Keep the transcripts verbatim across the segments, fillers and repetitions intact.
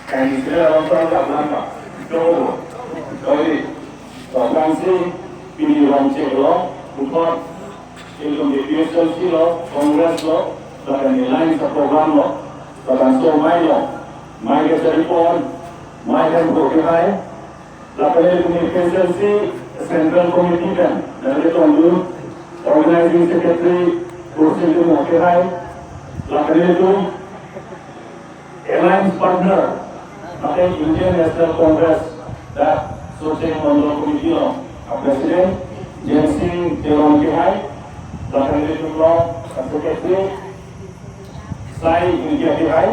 Kan sila orang tahu tak berapa? Jauh. Jadi, so, kan si pini Rongchek lo, bukan, ilitum APHLC lo, Congress lo, lapen Alliance program lo, lapen so mai lo, mai ke jadi pon, mai kan ko ke hai, lapen ilitum APHLC Central Committee kan, dari tondu, Organizing Secretary, kursi ilitum ke hai, lapen ilitum, Alliance partner, mate Indian National Congress, dak Socheng Mondol Committee along, a President, Jensing Teron ke hai, lapen ilitum along, a Secretary, Sai India ke hai,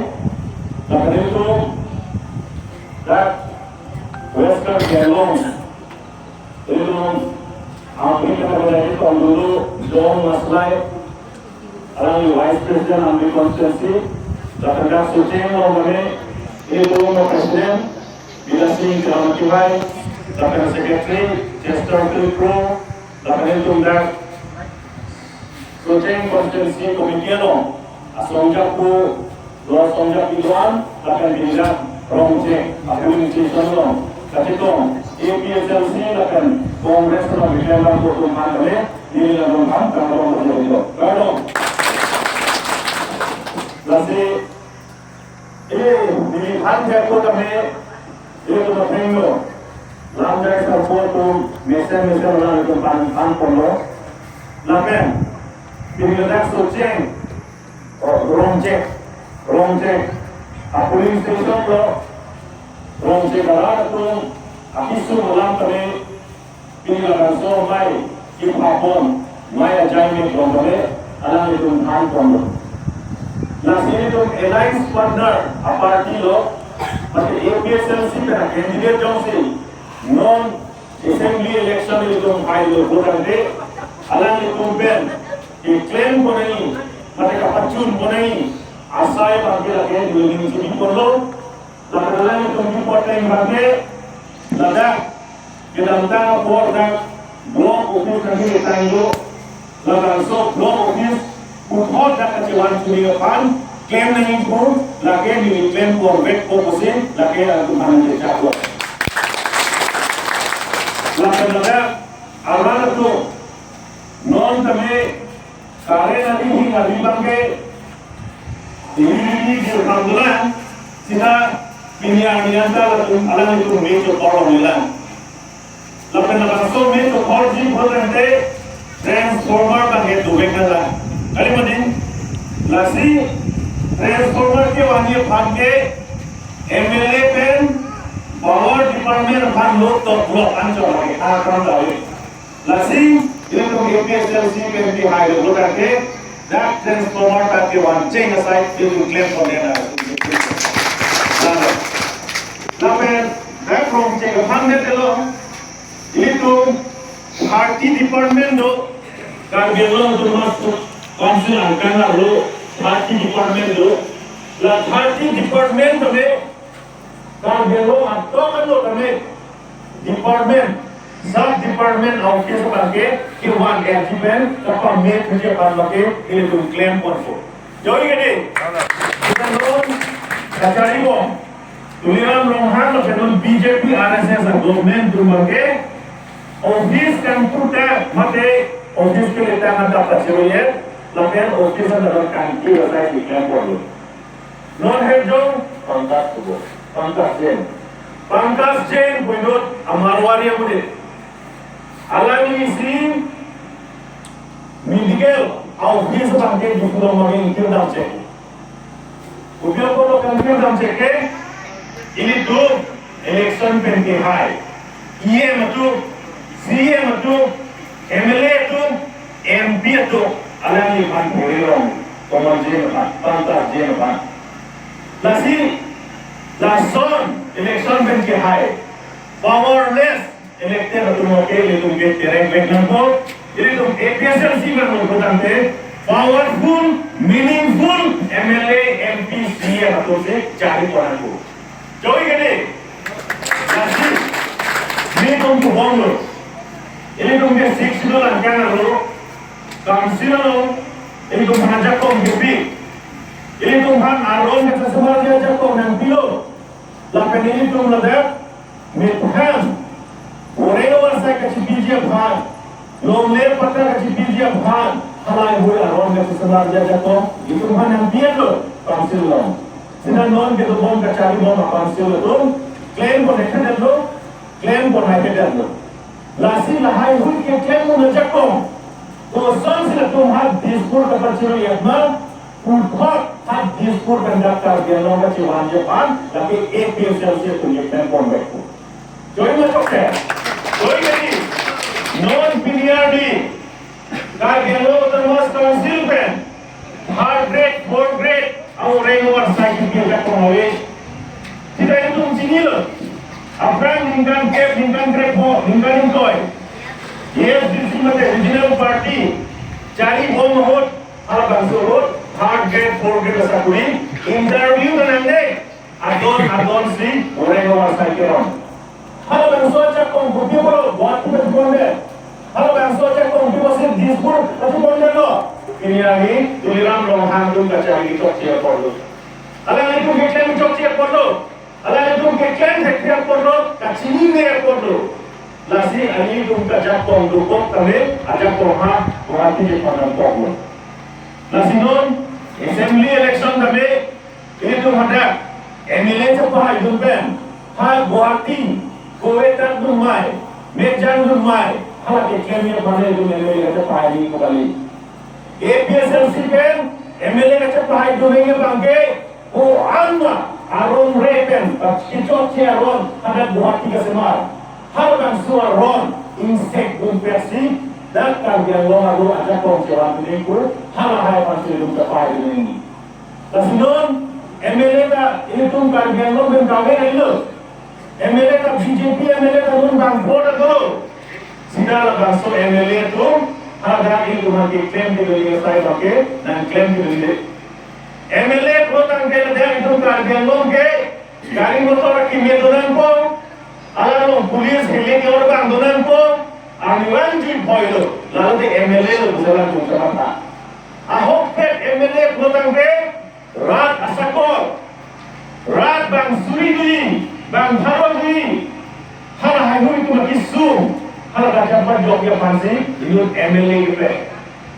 lapen ilitum, dak Western Gelong, ilitum, Africa ke ilitum dulu, John Maslai, alangli Vice President Amphi constituency, lapen dak Socheng along kami, ilitum President, Bilasing Teron ke hai, lapen Secretary, Chester Klikro, lapen ilitum dak Socheng Constituency Committee along, asong japu, lo asong japu doan, lapen pini dak Rongchek, a polling station along, kachetong, APHLC lapen Congress along, bilang lam kotum han kami, neli lam ham kang rong kotum. Kardom. Lasi, eh, neli han japo kami, eh, tu mateng lo. Lam jai sarpo tu mesen mesen lam itu pan pan pon lo. Lapen, pini dak Socheng, oh, Rongchek, Rongchek, a polling station lo, Rongchek arat atum, akisung alam kami, pini labangso mai, kipapon, mai ajai me dong kami, alanglitum than pon lo. Lasi ilitum alliance partner, a party lo, mate APHLC pen a candidate jongsi, non assembly election ilitum hai lo vote ante, alanglitum pen, keklem pon nangji, mate kapachun pon nangji, asai abang ke lake neli ning chibi pon lo, lapen alanglitum kipoteng abang ke, ladak, kedamtang apor dak, block office nangji ketang lo, labangso block office, puthot dak kachevan churi aphan, klem nangji pu, lake neli klem porvek po pusi, lake atum aphan nangkechak lo. Lapen ladak, arat atum, non tame, current arihing ari abang ke, ini ini di alhamdulillah, sita pini arni anta latum alanglitum me chokor longlelang. Lapen labangso me chokor ji bhot ante transformer abang ke dovek nanglang. Kali mane, lasi transformer kevanji aphan ke MLA pen power department aphan lo to block anchot lake akam dave. Lasi, ilitum APHLC pen ke hai lo tangte, dak transformer ta kevan cheng asai, ilitum klem pon nang. Lapen, dak Rongchek aphan det lo, ilitum thirty department do, Karbi Anglong Autonomous Council angkang arlo, thirty department do, la thirty department tame, Karbi Anglong atok ano tame department, sub department office abang ke kevan L G pen kapame puji aphan abang ke ilitum klem ponpo. Joi kede? Kita non kachari bom. Tuliram Ronghang lapen non BJP RSS a government atum abang ke office kan puta mate office ke letang ada pachiro ye lapen office ada kan kira sai klem ponlo. Non hejong Pankaj Kubor, Pankaj Jain. Pankaj Jain puinut a Marwari amude. Alangli si medical office abang ke Diphu along abang ke ingkir damchek. Kopi apot lo kan ingkir damchek ke, ilitum election pen ke hai. EM atum, CEM atum, MLA atum, MP atum, alangliphan puri long, Pankaj Jain aphan, Pankaj Jain aphan. Lasi, lason election pen ke hai, powerless elected atum ke ilitum ke tereng vek nangpo, ilitum APHLC pen lo tangte, powerful, meaningful MLA, MP, CEM atum si chari pon nangpo. Joi kede? Lasi, ilitum kubong lo. Ilitum ke Sixth Schedule angkang arlo, council along, ilitum aphan ajakong kepi. Ilitum aphan aron ke sesemar ke ajakong nangpilo Lapen ilitum ladak methang, oreng avarsai kachipiji aphan, longle patta kachipiji aphan, halahei aron kachiselamji ajakong itum aphan nangpi-etlo council along. Sita non kedobom kacharibom a-council atum klempon hekthedetlo, klempon hekthedetlo. Lasi lahaihui keklem un ajakong, kosonsi latum ha Dispur kapachirui-et ma, puthot ha Dispur pen dak Karbi Anglong kachevanji aphan lake A P H L C atum keklempon vekpo. Choi ma chokche? Choi kali. Non pini arni Karbi Anglong Autonomous Council pen third grade, fourth grade a-oreng avarsai kipi ajakong ave. Sita itum chinilo. Aphrang ningkan kep, ningkan krepho, ningkan ingkoi, A S D C mate regional party charibom ahut, halabangso ahut third grade, fourth grade asakuri interview ta nangne, adon adon si oreng avarsai kerong. Halabangso ajakong kopi apotlo Guwahati pachipondet? Halabangso ajakong kopi apotsi Dispur pachipondetlo? Pini arni Tuliram Ronghang atum kachari chokche apotlo. Alanglitum keklem chokche apotlo. Alanglitum keklem thekthe apotlo, kachinine apotlo. Lasi alanglitum ke ajakong dokok tame, ajakong ha Guwahati ke panam poklo. Lasi non assembly election tame, ilitum hadak M L A chepahaidun pen ha Guwahati, Kuwait dunmai, Mejang dunmai, hala keklemji aphan ilitum M L A chepahaini ko kali. A P H L C pen M L A kachepahaidun abangke, ko-an ma arong re pen, kichokche aron hadak Guwahati kasemar. Halabangso aron ingsekdun petsi dak Karbi Anglong arlo ajakong chevan nangji pu, halahai aphansi ilitum kapahaidun nangji. Lasi non M L A ta ilitum Karbi Anglong pen kave-etlo. M L A ta B J P M L A ta non bang vote atlo. Sita labangso M L A atum hadak ilitum aphan keklem kedoli asai abangke nangklem kedoli. M L A pulo tangte ladak itum Karbi Anglong ke gari motor akeme do nangpo, alanglong police heli ke-or abang do nangpo, arni vangji phoilo, lalote M L A lo pu alanglitum kamatha. Ahokpet M L A pulo tangte rat asakor, rat bang suri doji, bang pharo doji, halahaihui atum akesung, hala kacharpajokji aphansi inut M L A kepe.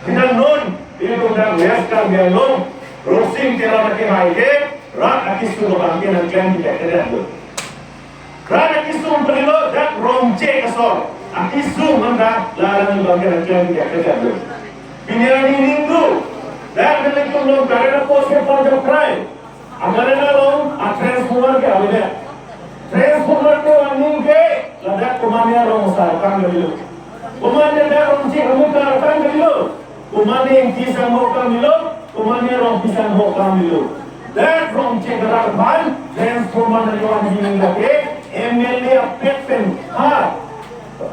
Sita non ilitum dak West Karbi Anglong, Rosing Teron akehai ke rat akesung abangke nangklem thekthe detlo. Rat akesung kalilo, dak Rongchek asor akesung anta la alang abangke nangklem thekthe detlo. Pini arni ningduk, dak nelitum along current apost kepon japrai, a-current along a-transformer ke avedet. Transformer kevan aning ke ladak komatne arong asar akam kalilo. Komatne dak Rongchek amukar akam kalilo. Komatne ingti sangho akam kalilo, komatne rongpi sangho akam kalilo. Dak Rongchek arat aphan transformer nangkevan aning lake M L A apet pen ha,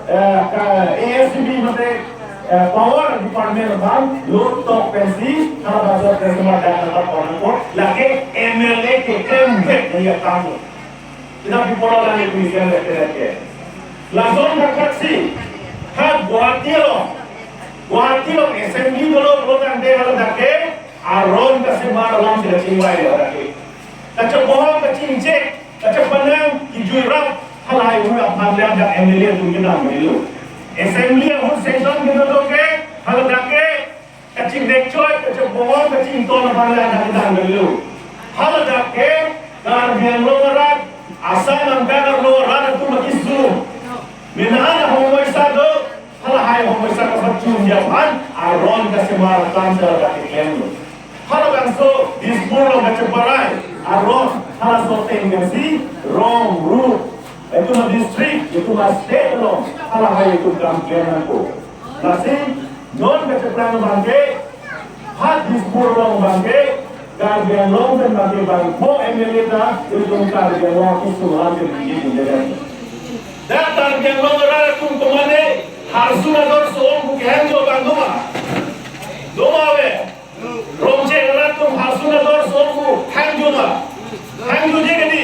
eh, ka A S E B mate, eh, power department aphan load tok pensi ha bangso transformer dak nangpon nangpo, lake M L A keklem vek nangji akam lo. Kita people along itu isi yang lek lek ke. Lason thakthak si ha Guwahati along, Guwahati along assembly dolo pulo tangte haladak ke aron kasemar alam sila chingvai haladak ke. Kachebohong, kachingchek, kachepanang, kijui rap, halahaihui aphan le hadak M L A atum kedam kalilo. Assembly ahut session kedo ke haladak ke kachingvek choi, kachebohong, kachington aphan le hadak kedam kalilo. Haladak ke Karbi Anglong arat, Assam angkang arlo arat atum akesung, mena-an ahomoisa do, halahai ahomoisa kapachunji aphan aron kasemar akam si haladak keklemlo. Halabangso Dispur along kacheparai aron, halaso ateng pensi rong, ru, itum a-district, itum a-state along halahai itum kam klem nangpo. Lasi non kacheplang abangke, ha Dispur along abangke, Karbi Anglong pen abangke bangpho M L A ta ilitum Karbi Anglong akesung alam ke bingit bingit. Dak Karbi Anglong arat atum komatne Harsun ador so-ong pu kehangjo abang do ma? Do ma ave? Rongchek arat atum Harsun ador so-ong pu hangjo ma? Hangjoje kedi.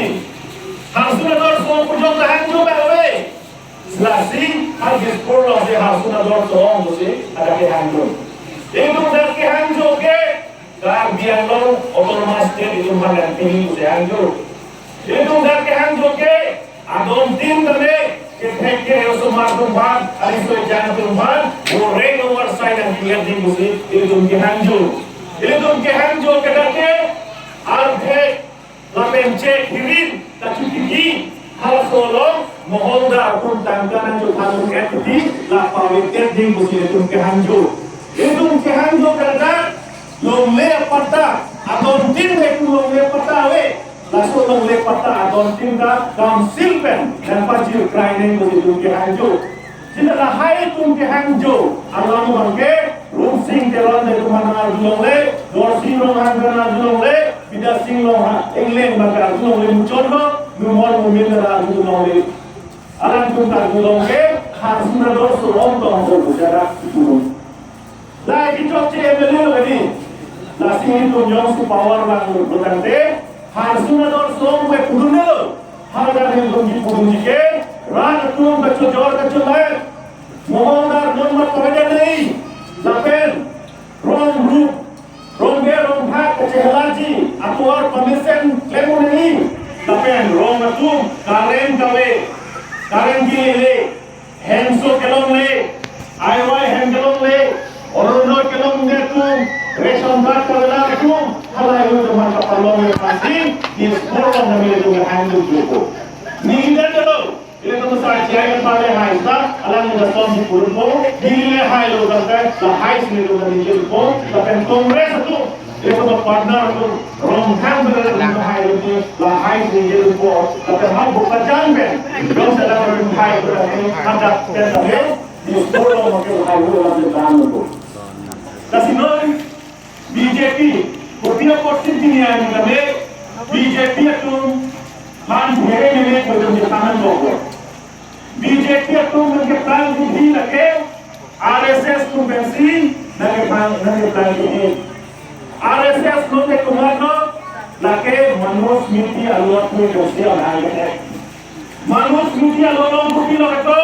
Harsun ador so-ong pu jong ta hangjo abang ave. Lasi ha Dispur alongsi Harsun ador so-ong pusi hadak kehangjo. Itum dak kehangjo ke Karbi Anglong Autonomous State itum aphan nangpini pusi hangjo. Ilitum dak kehangjo ke, adon tin tame, kethek ke osomar atum aphan, ariso ejang atum aphan, borek ovarsai nangpi-et ding pusi, ilitum kehangjo. Ilitum kehangjo ke dak ke, arthek, lapen chek hirin, kachotiki, halaso along, moholdar atum tangka nangchothan-et titi, la pave-et ding pusi ilitum kehangjo. Ilitum kehangjo ke dak, longle apatta, adon tin le itum longle apatta ave. Laso longle apatta adon tin ta council pen nangpajir krai nang pusi itum kehangjo. Sita lahai itum kehangjo alam abang ke Rumsing Teron ta itum aphan arjulongle, Dorsing Ronghang ta arjulongle, Bidya Sing Ronghang Engleng abang ke arjulongle, muchotlo, Numal Momin ta arjulongle. Alangtum ta arjulong ke, Harsun ador so-ong tong ho bujara itum. Lahai kechokche M L A lo kali. Lasi itum jongsi power vanglo pulotangte, Harsun ador so-ong pu pudun lo. Haladak itum kipudunji ke, rat atum kachojor kacholait, moholdar non mat paveda nei. Lapen, rong rup, rong be rong phak kachehelaji, atovar pamesen klem un-e. Lapen rong atum, current kave, current bill le, hemso kelongle, I Y hem kelongle, Orunodoi kelongle atum, ration card kavela atum, halahei atum aphan kapalongle aphansi, Dispur along kami ilitum hang dun jupo. Ningdan dolo, ilitum sa J I M parle hai sa, alang ilitum si purpo, ningdan le hai lo tangte, lahai si ilitum ningje po, lapen Congress atum, ilitum partner atum, Ronghang pen ilitum hai lo ni, lahai si ningje po, lapen ha Bokajan pen, jongsi alanglitum hai lo ni, hadak pen tame, Dispur along makin hai lo lapen tame po. Lasi non, B J P, kopi apotsi pini an kami, B J P atum, man here mene kodam di tangan bogor. B J P atum nangkeplang budi lake, R S S atum pensi, nangkeplang, nangkeplang budi. R S S atum ke kumar no, lake Manoj Smriti alo atum pensi alhai lake. Manoj Smriti alo along kopilo ketok,